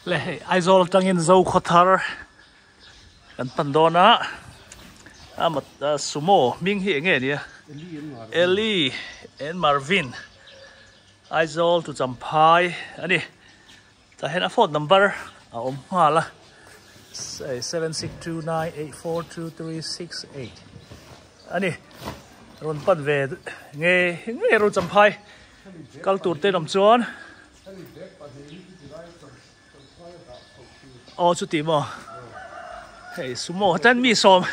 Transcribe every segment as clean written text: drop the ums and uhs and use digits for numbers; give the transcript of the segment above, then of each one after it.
Le hei Aizawl atangin Zokhawthar kan pan dawn a, a sumo hming hi enge nia? Eli and Marvin Aizawl to Champhai a ni. Tah hian a phone number a awm nghal a, 7629842368 a ni. Rawn pan ve nge nge ro Champhai kal tur te awm chuan. Aw chuti maw hei sumo tan mi sawm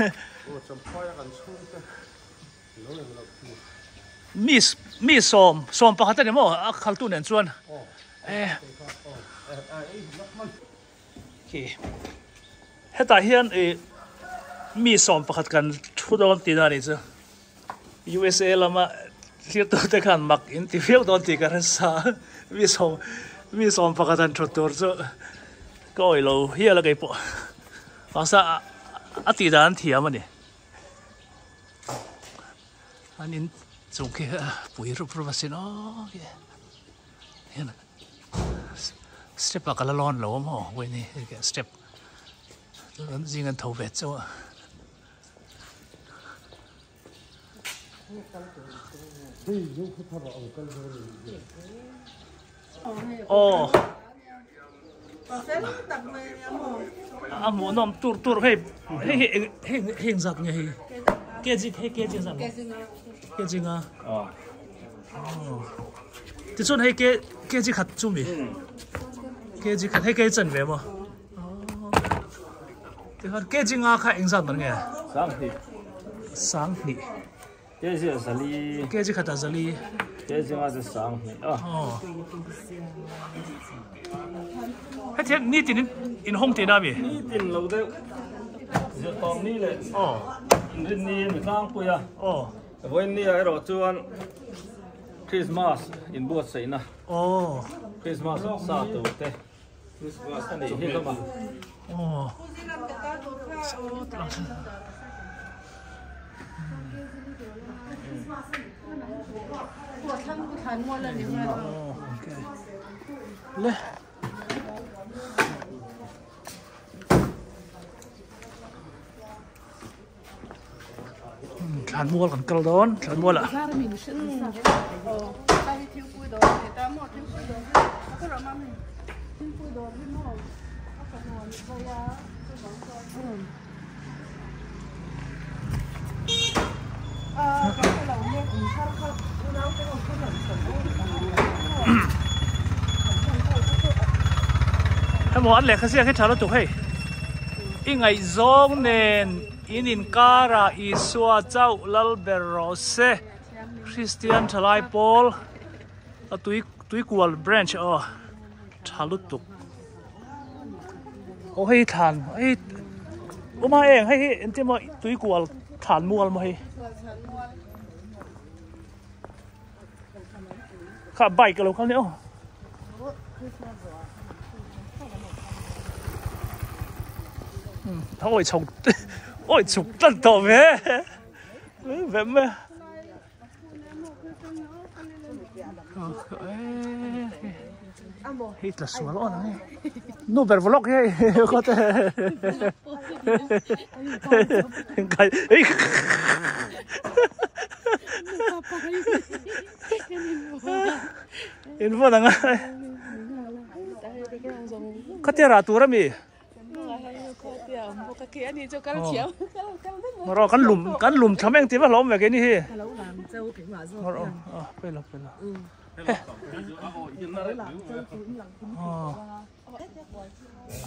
mi mi sawm sawm pakhat a ni maw a khaltu nen chuan e khi hetah hian ih mi sawm pakhat kan thu dawn tihna a nih chu. USA lama thirtute khan mak in ti viau dawn tih ka hre sa a, mi sawm mi sawm pakhat han thut tur chu ka awih lo hial a keipawh mahse a tih dan an thiam a ni. An in chung khi pui rup rup asin aw khi hian step ah ka la lawn lo a maw vawiin hi step zing an tho ve chauh a. Aw a hmuhnawm tur tur hei hei hi eng hei hei engzat nge hei kg hei kg engzat nge kg nga aw tichuan hei kg khat chu mi kg khat hei kg chanve maw. Tikhan kg nga kha engzat man nge? Sanghnih. Sanghnih. Kg a zali. Kg khat a zali. Kg nga chu sanghnih a. Oh. Hetiang nitin in in hawng tihna ami? Nitin lo deuh. Zirtawm ni leh. Oh. Inrin ni a ni tlangpui a. Oh. Vawiin ni ah erawh chuan Christmas inbuatsaihna. Oh. Christmas sa tur te. Thlan mual kan kal dawn thlan mual ah. Hemaw an lehkha ziak hi tha lutuk hei i ngaihzawng nen in inkarah Isua chauh lal ber rawh se Kristian thalai pawl a tui tuikual branch aw tha lutuk aw hei thlan hei awm a eng hei hi engtin maw tuikual thlan mual maw hei kha bike a lo kal nia aw. Awi chho awi chhuk tlat tawh ve ve mai hei tla sual awn ang nu ber vlog hi hei khaw te kai ei in vawn ang khatia rah tur ami Rawh kan lum kan lum tham eng tiva hlawm ve keini hi. Pela pela.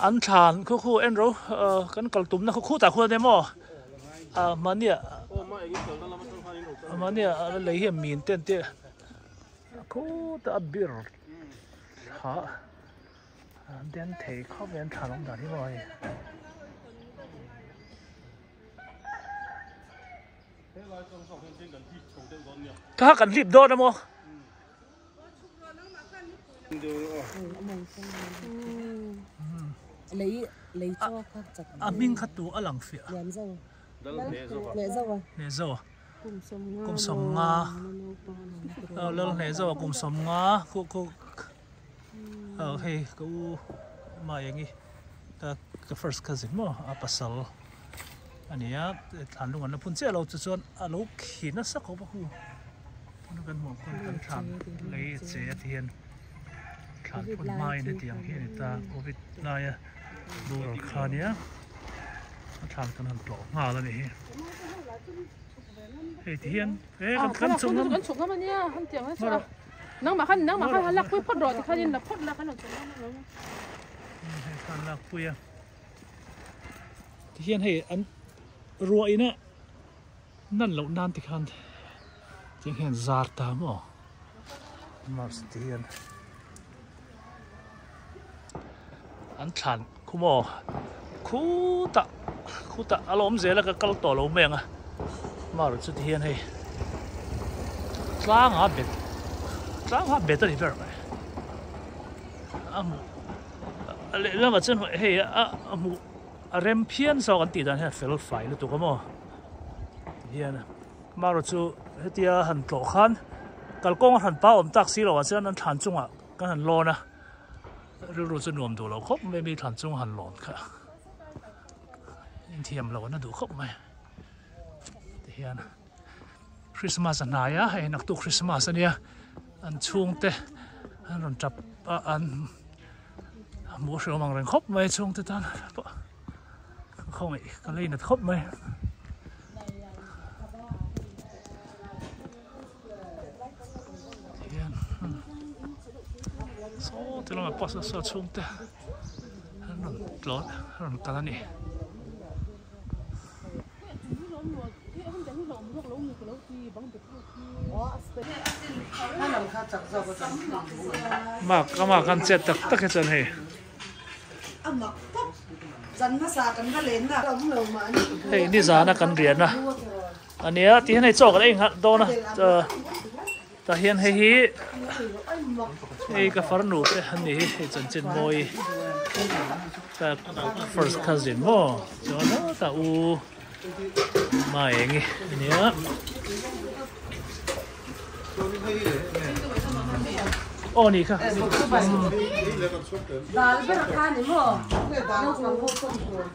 An thlan khu khu en ro kan kal tum na khu khu ta khu ania maw a mahnia mahnia lei hian min te an tia khu ta a bir ha. Den thei khawp mai an thlan awm dan hi maw hei. Kha kan hlip dawn a maw. A hming kha tu a lang fiah. Hnehzo. Kum sawmnga. Lal Hnehzo a kum sawmnga. Khu khu. Ờ hei ka u. Maengi ka ka first cousin maw a pasal a ni a thlan lung an la phun chiah lo chu chuan a lo khi nasa khawp a hu tuna kan hmuh ang khan kan thlan lei a che a ti hian thlan phun hmain hetiang hi a ni ta covid laia boral kha a nia a thlan kan han tlawh nghal a ni hi hei ti hian he kan kan chhuk ngam kan chhuk ngam a nia han tiang a chu nangmah khan nangmah khan han lakpui phawt rawh tikhanin la phawt la kan rawn chhuk ngam alawm hei khan lakpui a Tihian hei an ruah ina nan loh nan tikhan tiang hian zar ta maw mars tihian an thlan khu maw khutah khutah a lawm zel a ka kal tawh lo mai ang a mar chu tihian hei tlanga bet tlanga bet a ni ber mai a hmuh. Lehlamah chuan hei a hmuh a rem phian zawk an tih dan hian a fel fai lutuk a maw tihian amaherawh chu hetia han tlawh khan kalkawng a hran pa awm tak si loh ah chuan an thlan chungah kan han lawn a rilru chu nuam duh lo khawp mai mi thlan chung han lawn kha inthiam loh an a duh khawp mai tihian. Christmas a hnai a hei naktuk Christmas ania an chhungte an rawn tap a an hmuh hre awm ang reng khawp mai chhungte tan pawh ka khawngaih ka lei nat khawp mai. Tihian saw ti lamah pawh saw chhungte an rawn tlawh an rawn kal a ni. Mak ama kan chet tak tak hi chuan hei. Hei nizana kan rian a ania ti hian hei chaw kan ei nghalh dawn a tah hian hei hi hei ka farnu te an ni hi hei chanchin mawi ka first cousin maw chuan ta u Maengi ania. Aw ni kha. Dal ber kha ni maw? Naupang ho pawh tur.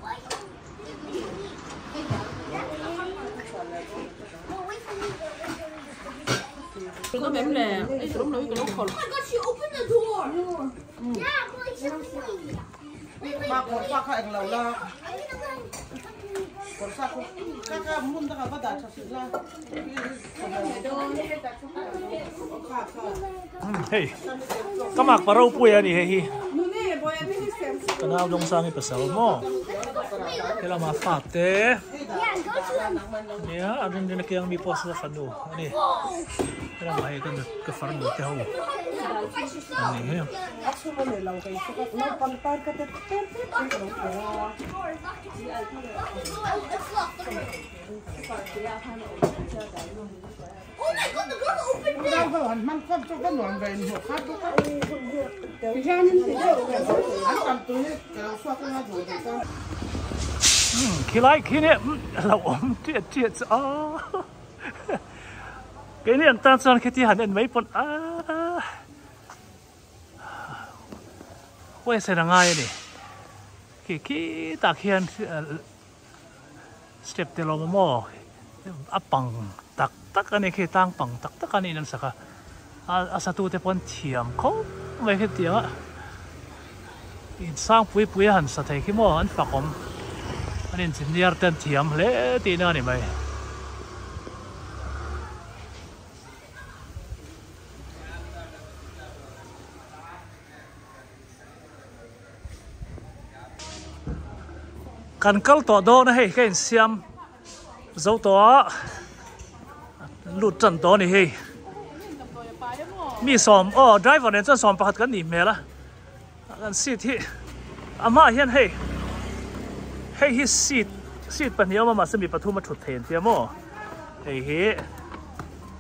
Hei ka mak pa ropui a ni hei hi ka nau dawng sang hi pasal maw helama fa te nia a rin rin a kiang mi pawh saw fanu a ni helama hei ka ka farnu te ho an ni hi. Khilai khi nia lo awm tiat tiat chu a keini an tan chuan khiti han en mai pawn a huaisen a ngai a ni khi khi tah khian step te lo maw a pang tak tak a ni khi tlang pang tak tak a niin an sak a a satu te pawh an thiam khawp mai hetiang a insang pui pui a han sa thei khi maw an fak awm an engineer te an thiam hle tihna a ni mai. Kan kal tawh dawn a hei ka insiam zo tawh a lut tan tawh a ni hei mi sawm aw driver nen chuan sawm pakhat kan nih hmel a kan seat hi a hmaah hian hei hei hi seat seat pahnih a awm a mahse mi pathum a thut thei an tia maw hei hi.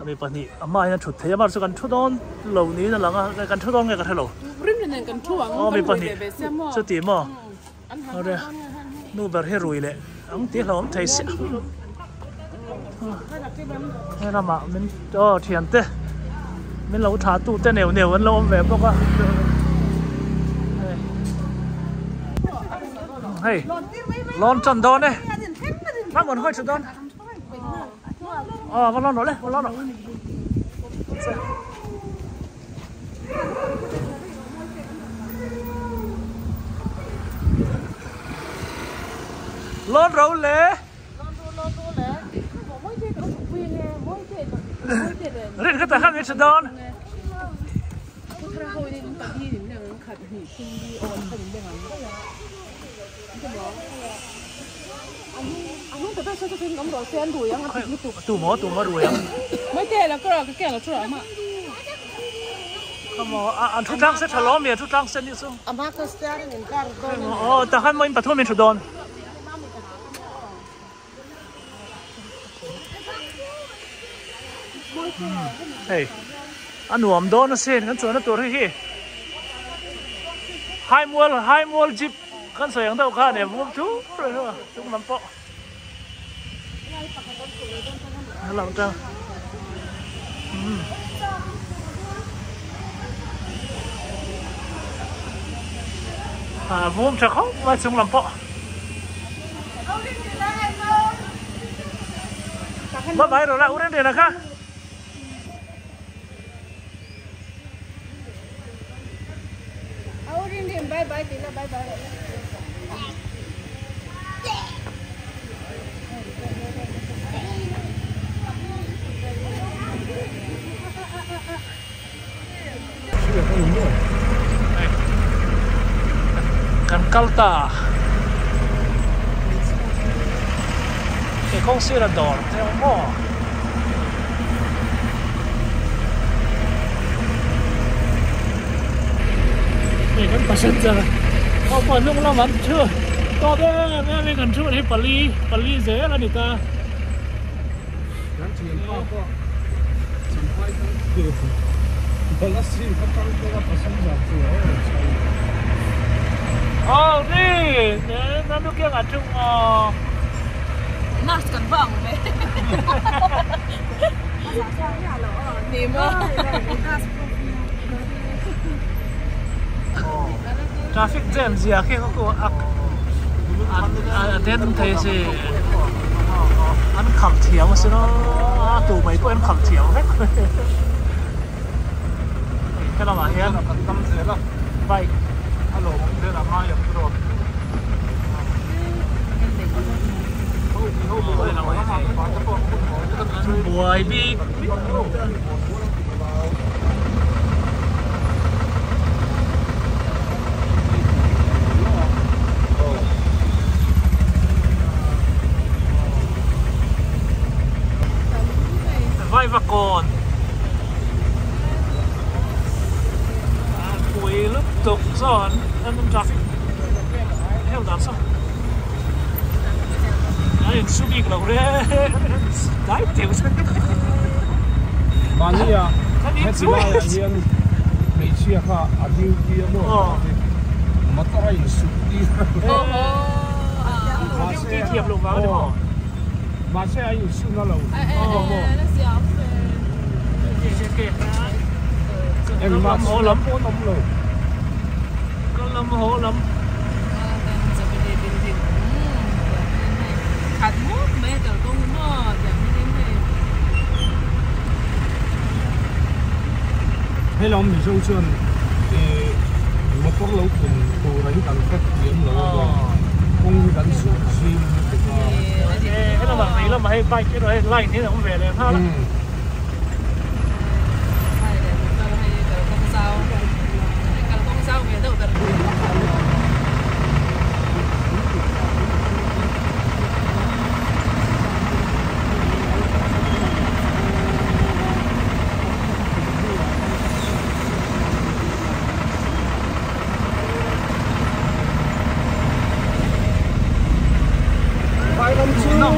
Mi pahnih a hmaah hian a thut thei a, mahse kan thu dawn lo niin a lang a, kan thu dawn nge ka hre lo. Rin nen kan thu ang, kan rui ve ve sia maw? Chuti maw? Awre, nu ber hi rui leh ang tih hlauhawm thei sia. He lamah min aw thiante min lo thah tu te neuh neuh an lo awm ve bawk a. Hei lawn tan dawn e. Hma mun hawi tha dawn. Aw va lawn rawh le va lawn rawh. Lawn ro le. Rin ka ta khan mi tha dawn. Tu maw tu maw rui ang. An thu tlang se tha lawm mi an thu tlang se nih chu. Aw tah khan maw in pathum in thu dawn. Hei a nuam dawn asin kan chuanna tur hi hi haimual haimual jeep kan sawi ang deuh khan em vum thur a chung lam pawh a lang tang umm a vum tha khawp mai chung lam pawh. Bye bye rồi lại uống đến là khác. Bye bye tí là bye bye. Kan kal ta. Hei kawng sir a dawr te awm maw? Hei kan passenger ho pawh hnung lam an thu tawp em em in kan thu hi pali pali zel a ni ta. Kan thianpa pawh champhai kan tur Balasir ka tang tawh a passenger tur a rawn chho. Aw ni nanu kiang ah chung aw. Nurse kan va ang ve. Ni maw. Traffic jam zia khi ku a a den thei si an khalh thiam a sin aw tu mai pawh an khalh thiam vek he lamah hian kan tam zel a bike a lawm awm zel a ngai ang erawh an buai bik Vaivakawn pui lutuk chuan an traffic hel dan saw a insu bik lo reng dai teuh Mahnia heti laiah hian hmeichhia kha a duty a maw tih motor a insuk tir duty thiam loh vang a ni maw mahse a insuk na lo engmah sual pawh an awm lo kal lam haw lam He lam Mizo chuan ih motor lo tum tur in kan hre thiam lo a maw kawng hi kan zawh zim lutuk a. He lamah vei lamah hei bike erawh hei line hi a awm ve leh nghal a.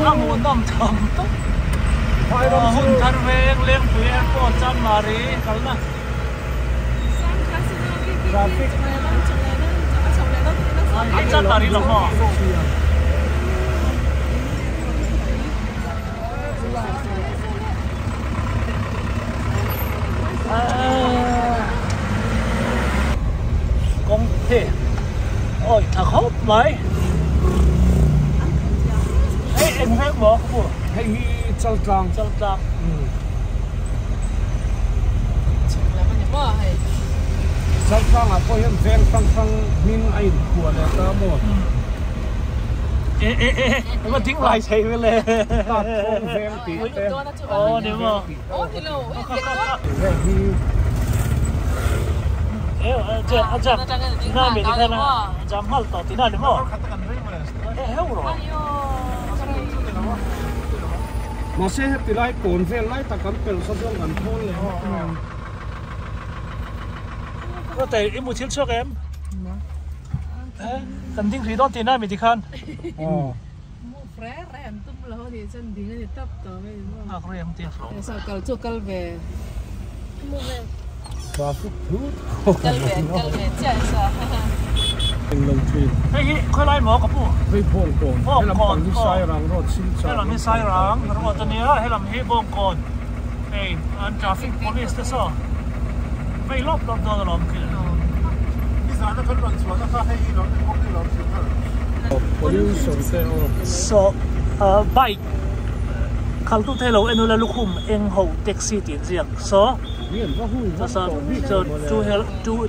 Hmuhnawm tham tawp. Hun thar veng Lengpui Airport Chanmari kalna. Traffic. Hei Chanmari lo maw? Kawng hi awi tha khawp mai. Hei eng vek maw ka pu? Hei hi Chaltlang. Chaltlang. Chhuk lam a ni maw hei? Chaltlang ah pawh hian veng hrang hrang hming a inphuah leh ta maw? E e e eng a ding lai thei vel e. Tat thawng veng tih te. Aw ni maw? Aw ni lo. Hei hi. A jam tina mi ti khan a jam nghal tawh tina ni maw? Mahse heti lai kawn vel lai tak kan pelh kha chuan kan thawl leh vek mai ang. Ruatei i mu thil chhuak em? Kan ding hrih dawn tihna mi tikhan. Mu fre re an tum lo a nih chuan ding a ni tap tawh mai ni maw. Nghak rei ang tia hlawm. Saw kal chu kal ve. Mu ve. Traffic thut. Kal ve kal ve chiah sa. Englo thin. Hei hi khawilai maw ka pu? Hei Bawngkawn. Helam pang hi Sairang road Silchar. Helam hi Sairang road a nia, helam hi Bawngkawn. Hei an traffic police te saw vei lawp lawp dawn alawm khi. Nizana kan rawn chhuahna kha hei hi lo en bawk ni lo hrilh kha. Pollution te aw. Saw bike khaltu te lo en ula lukhum eng ho taxi tih an ziak saw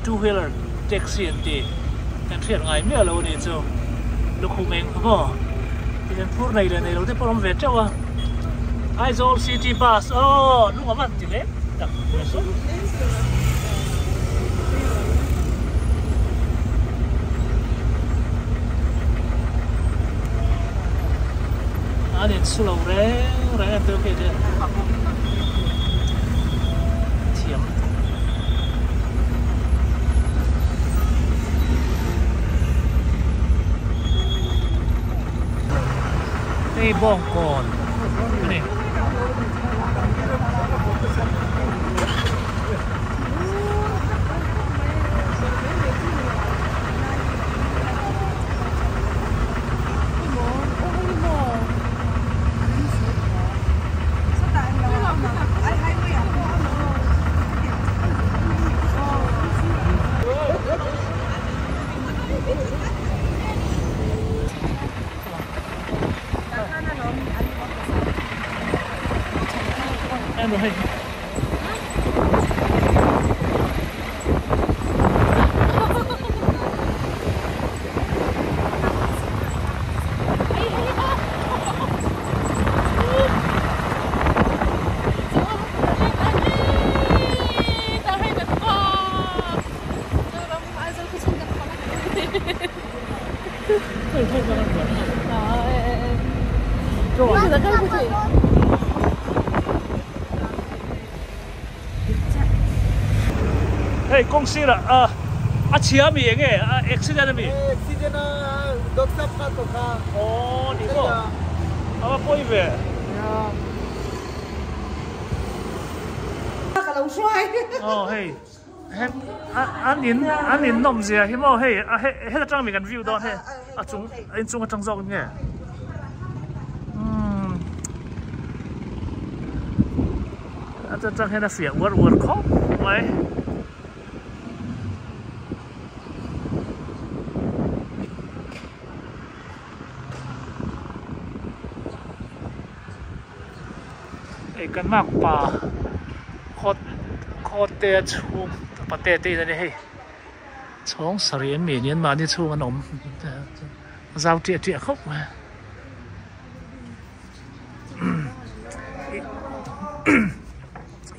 two wheeler taxi an ti kan hriat ngai miah lo a nih chu lukhum eng kha maw tihian phur nei leh nei lo te pawh an awm ve teuh a Aizawl city bus aw lung a van ti hle tak An in su lo reng reng em deuh khi che thiam lutuk. Hei bawngkawn a ni. Hei kawng sirah a a chhia ami eng nge a accident ami? Accident a dawt sap kha tawh kha. Aw ni maw a va pawi ve. Ka lo hruai. Aw hei an in an in nawm zia hi maw hei a heta tang mi kan view dawn hei a chung a inchung atang zawk nge umm a tang hian a fiah uar uar khawp mai. Hei kan makpa khawt khawte a chhung pate te in a ni hei chhawng sarih an mi anian mahni chhung an awm zau tiah tiah khawp mai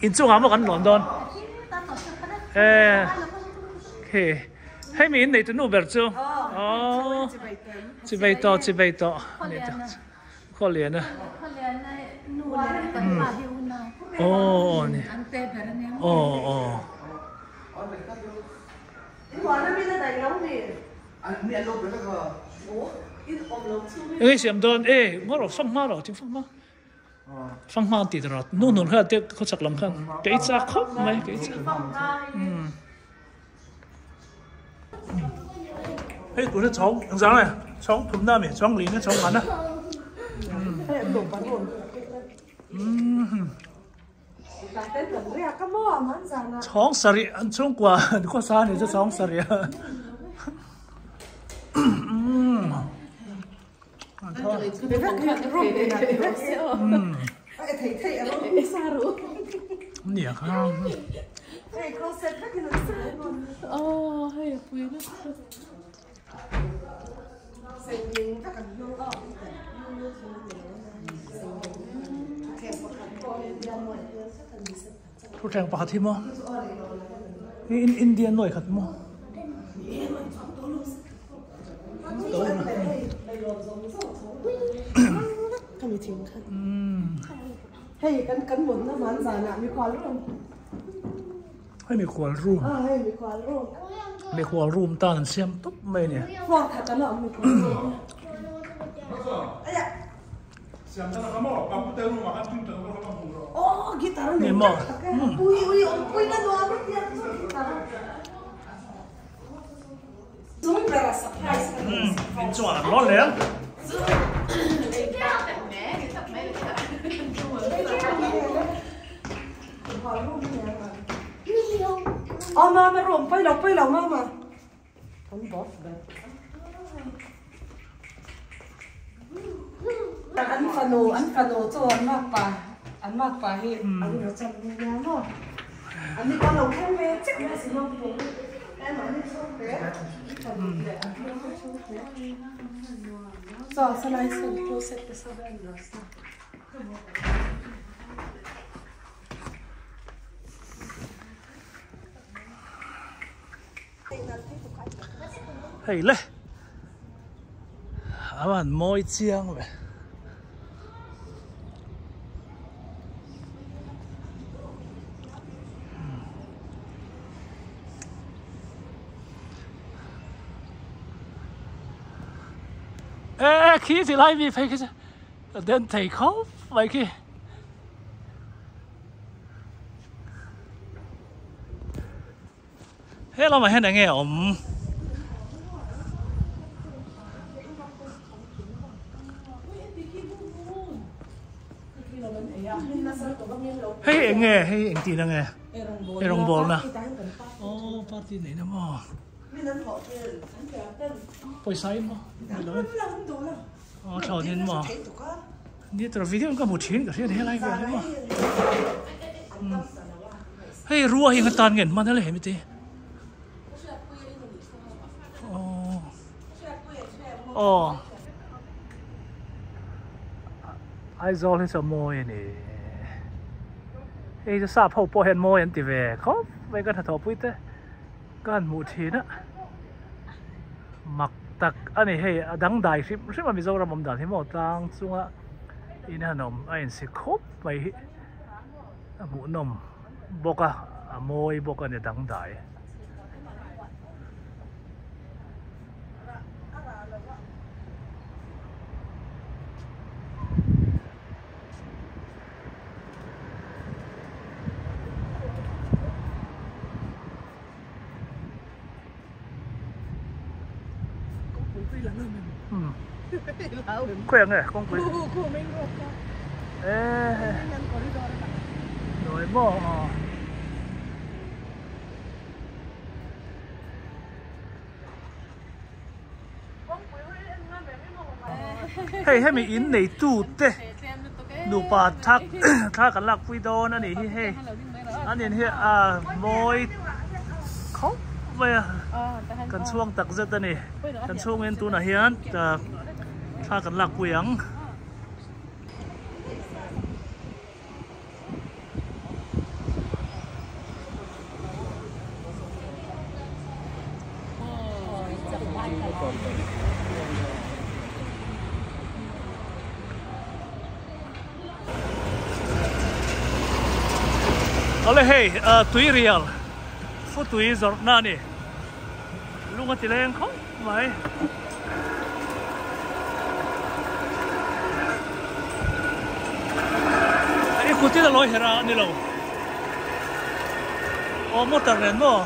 inchungah maw kan lawn dawn eh khi hei mi innei tu nu ber chu aww chivei tawh chivei tawh Khawliana. Khawliana nu leh kan pa hi unau. Aw ni. An te ber ania. Aw aw. Eng siam dawn e ngaw rawh fang hma rawh thing fang hma. Fang hma an ti ta rawh nu hnun kha te khawchhak lam khan kei chak khawp mai kei chak. Hei tuna chhawng ang zang e chhawng thumna ami chhawng lin a chhawng ngan a chhawng sarih an chhungkua an khawsa a ni chu chhawng sarih a. tho. Nia kha. Thutthleng pakhat hi maw Indian nawi khat maw hei mikhual room mikhual room tan an siam tawp mai a ni. Ni maw in chuan an lawn leh ang. An fanu an fanu chu an makpa an makpa hi an ro chan nia maw an ni pawh lo thleng ve chiah mai si maw chaw salai sawn closet te saw vel an sa. Hei le a van mawi chiang ve. Ê khi thì lai mi phei khi den thei khawp mai khi. He lamah hian eng nge a awm? Hei eng nge? Hei eng tihna nge? Ei rawngbawlna. Aw party neihna maw? Pawisa in maw? Aw thlawn in maw? Ni tur video in ka hmu thin ka hria ni helai vel hi maw? Hei rua hi atan nge an hman a le hemi te aw aw Aizawl hi chu a mawi a ni hei chu sap ho pawh hian mawi an ti ve khawp mai ka hnathawhpui te ka han hmuh thin a mak tak a ni hei a dangdai hrim hrim a Mizoram awm dan hi maw tlang chunga in han awm a insi khawp mai hi. A hmuhnawm bawk a, a mawi bawk a ni dangdai. Khawi ang e kawngpui Nawi maw Hei hemi in nei tu te nupa thak thla kan lak pui dawn a nih hi hei an in hi a mawi khawp mai a kan chhuang tak zet a ni kan chhungin tunah hian thla kan lak pui ang. Awle hei tui rial fu tui zawrh na a ni lung a ti leng khawp mai. I kut in a lawi her a ni lo aw motor nen maw.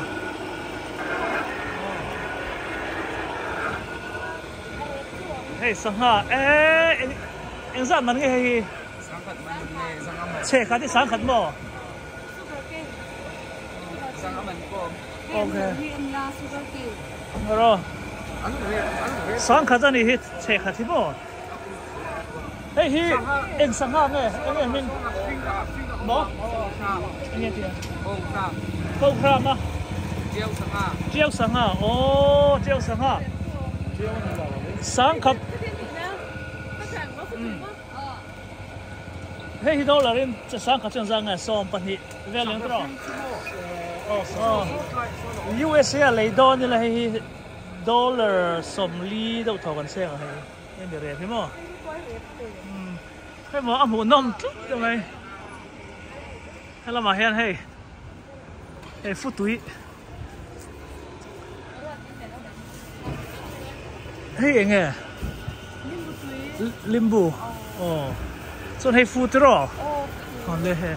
Hei sangha eh eng eng zat man nge hei hi chhe khat hi sangkhat maw okay rawh sangkhat ani hi chhe khat hi maw. Hei hi eng sangha nge eng nge hming? Maw? Eng nge tia? Program a? Tiau sangha. Aw tiau sangha. Sangkhat. Hei hi dollar in sangkhat chuan zang nge 12 vel ang tawh. USA a lei dawn ila hei hi dollar 40 deuh thaw kan seng a hei. Hei mi rep hi maw? Hei maw a hmuh nawm tlut mai. Helamah hian hei hei futui hei eng nge limbu aw chuan hei fu tiraw aw le he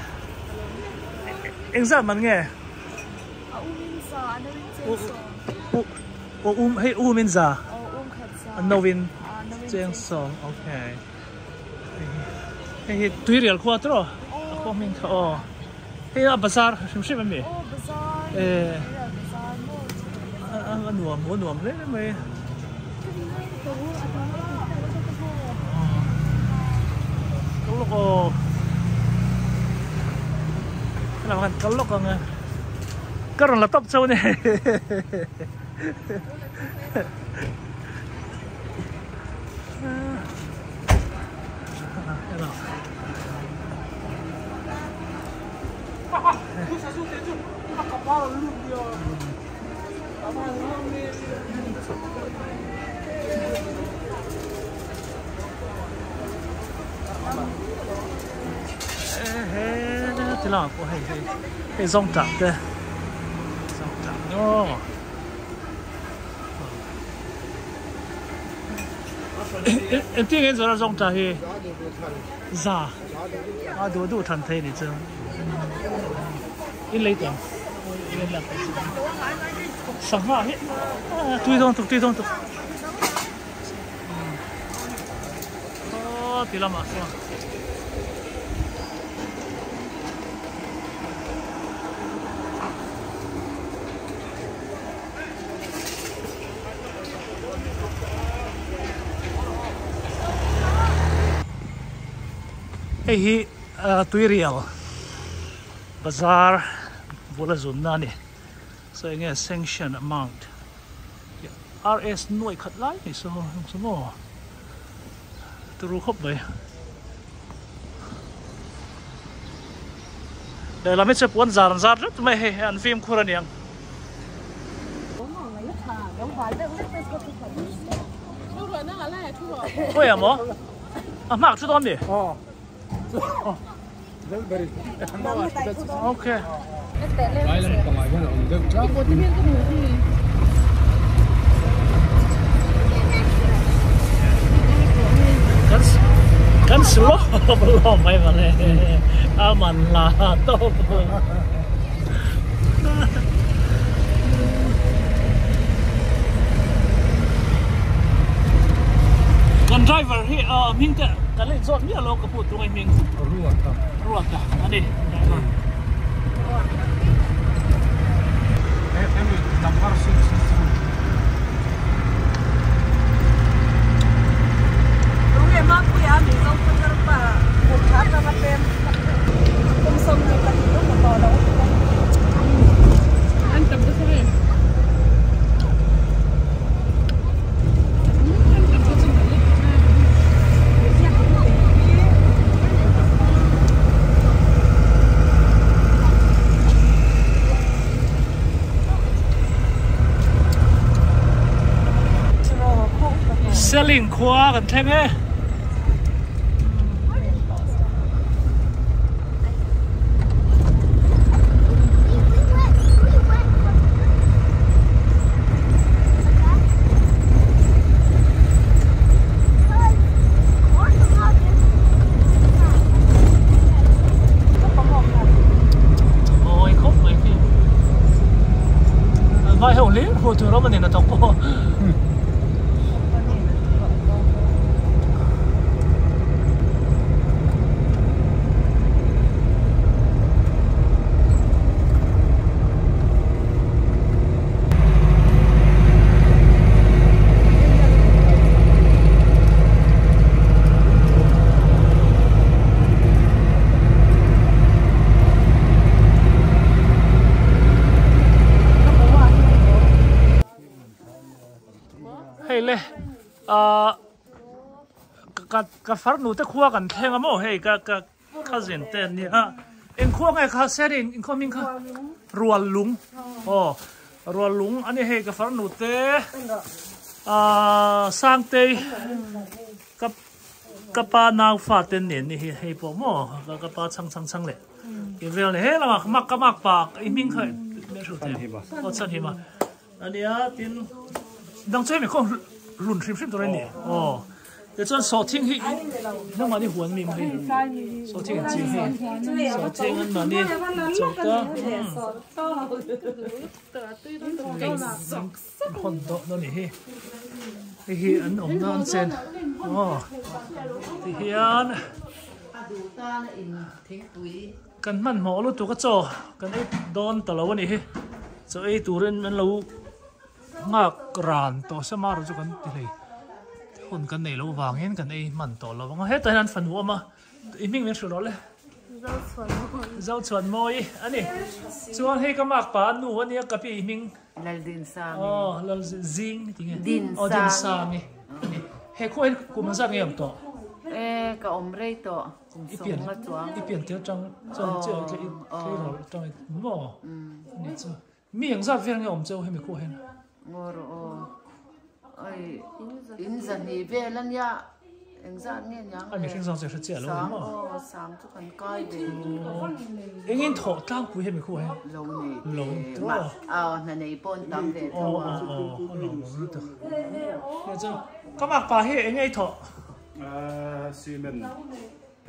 eng zat man nge aw um hei um in za a no in cheng sawm okay. Hei hi tuirial khua tawh a khua hming kha aw hei a bazar hrim hrim ami eh a nuam a nuam hle mai kal lawk aw helam khan kal lawk ang e ka rawn la tawp chauh a ni. Hei zawngtah te zawngtah aw. Engtin nge zawrh a zawng ta hi? Za. A duh duh than thei ni chu. In lei tawng. Sangha hi tui dawn tuk tui dawn tuk. Aw ti lamah chuan. Hei hi tuirial bazar bula zunna a ni so enge sanction amount rs nuai khat lai mai saw ang chu maw turu khawp mai lehlam hi chu puan zar an zar ret mai hei an fimkhur a niang. Khawi ah maw? A hmak chu dawn mi? Okay. Kan slow lo mai male a man la tawp. Kan driver hi hming te kan la inzawt miah lo ka hmuh tung a hming Ruata Ruata a ni driver. Number 62. Tunge Mapuia Mizo Putar pa kum tha tanga pem kum 22 upa tawh lo a ti bawk. An tam ta sorry. Selling khua kan thleng e. Mawi khawp mai khi. Vai ho hlir hmuh tur awm a ni na tawk pawh. Hei le ah ka ka farnu te khua kan thleng a maw hei ka ka cousin te an nia eng khua nge kha seri in khua hming kha rual lung aw rual lung a ni hei ka farnu te ah sangtei ka ka pa nau fa te nen ni hi hei pawh maw ka pa chhang chhang chhang leh in vel ni he lamah mak ka mak pa i hming kha aw chhan him a. A nia, tin dang chu hemi khaw hlun hrim hrim tur a ni. Aw, tichuan sawhthing hi nangmahni huan mi maw hei? Sawhthing an ching hei. Sawhthing an mahni cho ta. Hawn tawh dawn ni hi. Hei hi an awmna an chen. Aw, tihian. Kan hmanhmawh lutuk a chaw kan ei dawn ta lo a nih hi. Chaw ei turin an lo nghak ran tawh se mar chu kan ti hlei. Hun kan nei loh vangin kan ei hman tawh lo ang a. Hetah hian an fanu awm a, i hming min hrilh rawh le. Zochhuanmawi a ni. Chuan hei ka makpa a nu a nia ka pi i hming. Laldinsami. Aw Lalzing ti nge? Dinsami. Aw Dinsami. He khua hi kum zat nge awm tawh? E ka awm rei tawh. Kum sawm nga chuang. I pian tir tang chuan che tle i tleirawl tang i maw? Ni chu. Mi eng zat vel nge awm cheu hemi khuah hian? Ngaw rawh aw. Ai in zahnih vel a nia eng zat nge niang le? A mihring zawng chu hre chiah lo ni maw? Sang aw sang chu kan kai ve. Engin thawh tlangpui hemi khuah hian? Lo nei. Lo aw aw hna nei pawh an tam ve tho a. Aw aw aw a lo awm lutuk. Ni chu ka makpa hi eng nge i thawh? Cement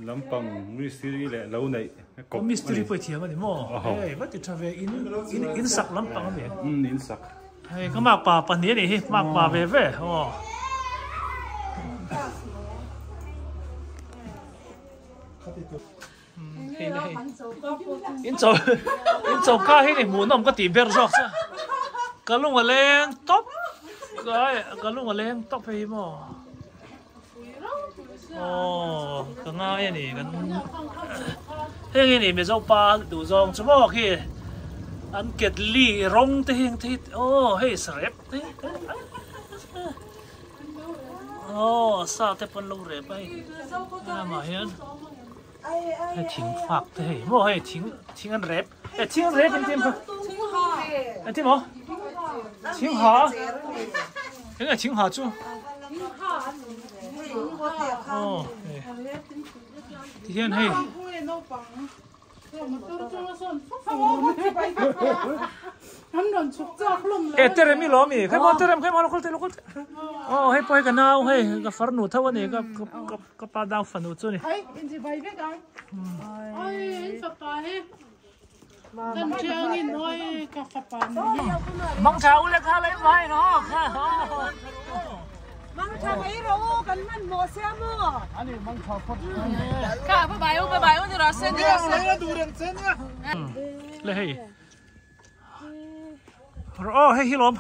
lampang mistiri leh lo neih kawp a ni. Mistiri pawh i thiam a ni maw? Hei va ti tha ve in in sak lampang a ni. Umm in sak. Hei ka makpa pahnih a nih hi makpa ve ve aw. Hei le hei in chaw in chawka hi ni hmuhnawm ka tih ber zawk che ka lung a leng tawp kai ka lung a leng tawp hei hi maw aw ka ngai a ni kan heng hi ni mizo pa duh zawng chu maw khi an ketli rawng te hi te hi aw hei sarep te Aw sa te pawn lo rep a hei lamah hian hei thing fak te hei maw hei thing thing an rep e thing an rep engtin kha engtin maw thing ha eng nge thing ha chu aw hei tihian hei E terem i lawm i khai maw terem khai maw lo kal teh lo kal teh aw hei pawh hei ka nau hei ka farnu tho a ni ka ka ka pa dang fanu chu a ni mang tha u le kha le mai no kha Mang tha mai rawh u, kan hmanhmawh sia maw? Ani mang tha phawt. Kha bye bye u bye bye u ni rawh se ni rawh se. Le hei. Rawh aw hei hi lawm.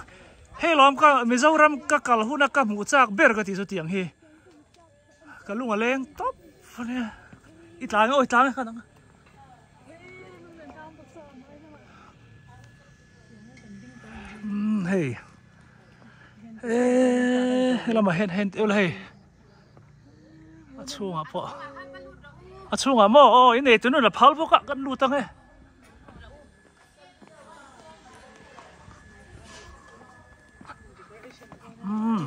Hei lawm ka Mizoram ka kal huna ka hmuh chak ber ka ti chu tiang hi. Ka lung a leng tawp ania. I tlang e aw i tlang e kha dang. Hei. Eee helamah hian hen teuh la hei a chhungah pawh a chhungah maw aw in eitur nun a phal bawk a kan lut ang e umm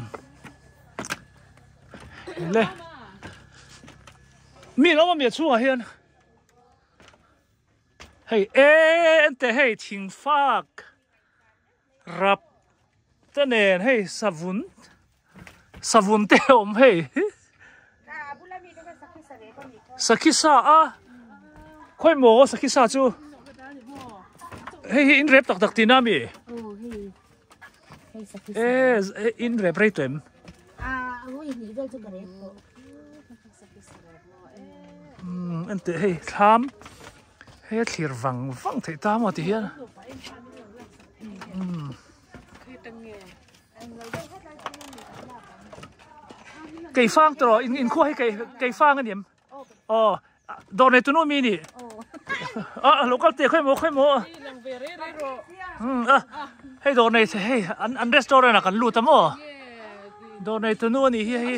le mi an awm a mi a chhungah hian. Hei ente hei thingfak rap te nen hei savun savun te a awm hei sakhi sa a khawi maw sakhi sa chu hei hi in rep tak tak tihna ami e in rep rei tawh em. Umm enteh hei thlam hei a thlir vang vang theih ta maw ti hian umm keifang tawh in inkhua hi kei keifang a ni em aw dawr nei tunu mi ni a lo kal teh khawi maw khawi maw umm a hei dawr nei hei an an restaurant ah kan lut a maw. Dawr nei tunu a nih hi hei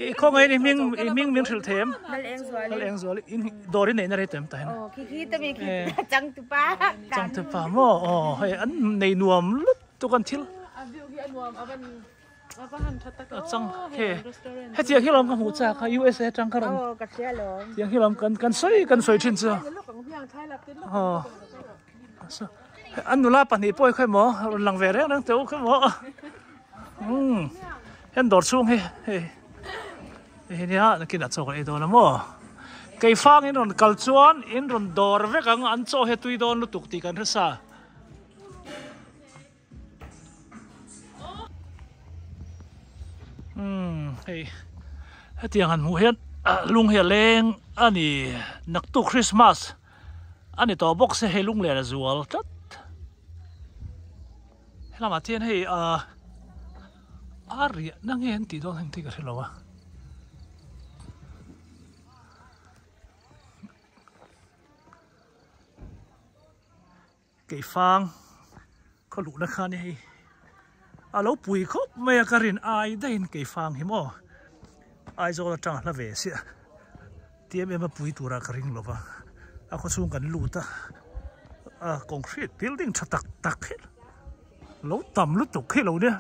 i khawngaih in i hming i hming min hrilh thei em? Lal Engzuali. Lal Engzuali in dawr i neihna rei tawh em tah hian? Aw khi khi tami khi changtupa. Changtupa maw aw hei an nei nuam lutuk an thil. A view hi a nuam a van a va han tha tak a chang he hetiang hi lawm ka hmuh chak a USA atang ka rawn Aw ka hria lawm. Tiang hi lawm kan kan sawi kan sawi thin chu. Aw An nula pahnih pawh hi khawi maw rawn lang ve reng reng teh u khawi maw umm hen dawr chhung hi hei hei nia nakin ah chaw kan ei dawn a maw keifang in rawn kal chuan in rawn dawr vek ang an chaw hi a tui dawn lutuk tih kan hre sa. Umm hei hetiang han hmuh hian lung hi a leng a ni naktuk Christmas a ni tawh bawk se hei lung len a zual tlat helamah te hian hei ah a riahna nge an tih dawn heng te ka hre lo a. Keifang khaw luhna kha ni hei a lo pui khawp mai a ka rin ai daihin keifang hi maw Aizawl atang a hla ve siah ti em em a pui tura ka ring lova a khaw chhung kan lut a a concrete building tha tak tak hi lo tam lutuk hi lo nia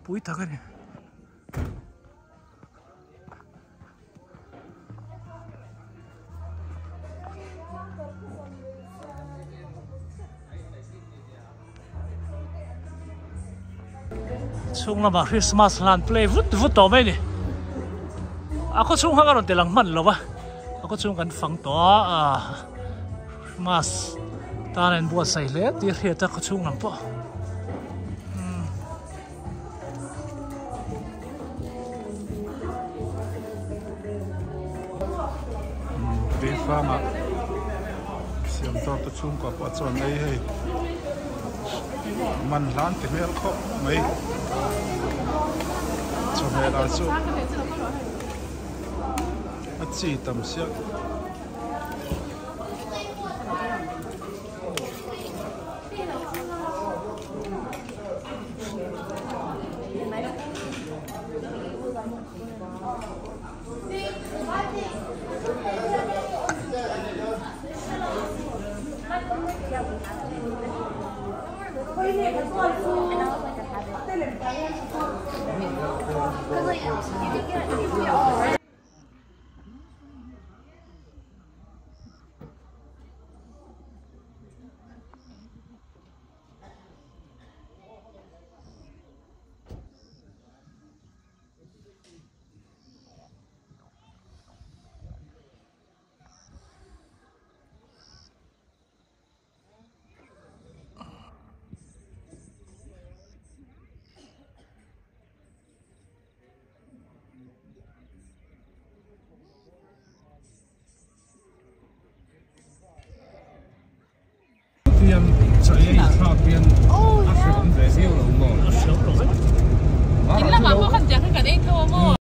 pui tak a ni. Chhung lamah Christmas hlan play vut vut tawh mai a ni. A khaw chhung kha ka rawn ti lang hman lo va, a khaw chhung kan fang tawh a, ah Christmas tan a inbuatsaih hle tih a hriat a khaw chhung lam pawh. Keifangah siam tawk te chhungkua pawh chuan ei hei man hlan ti hmel khawp mai chawhmeh lah chu a chi tam siah.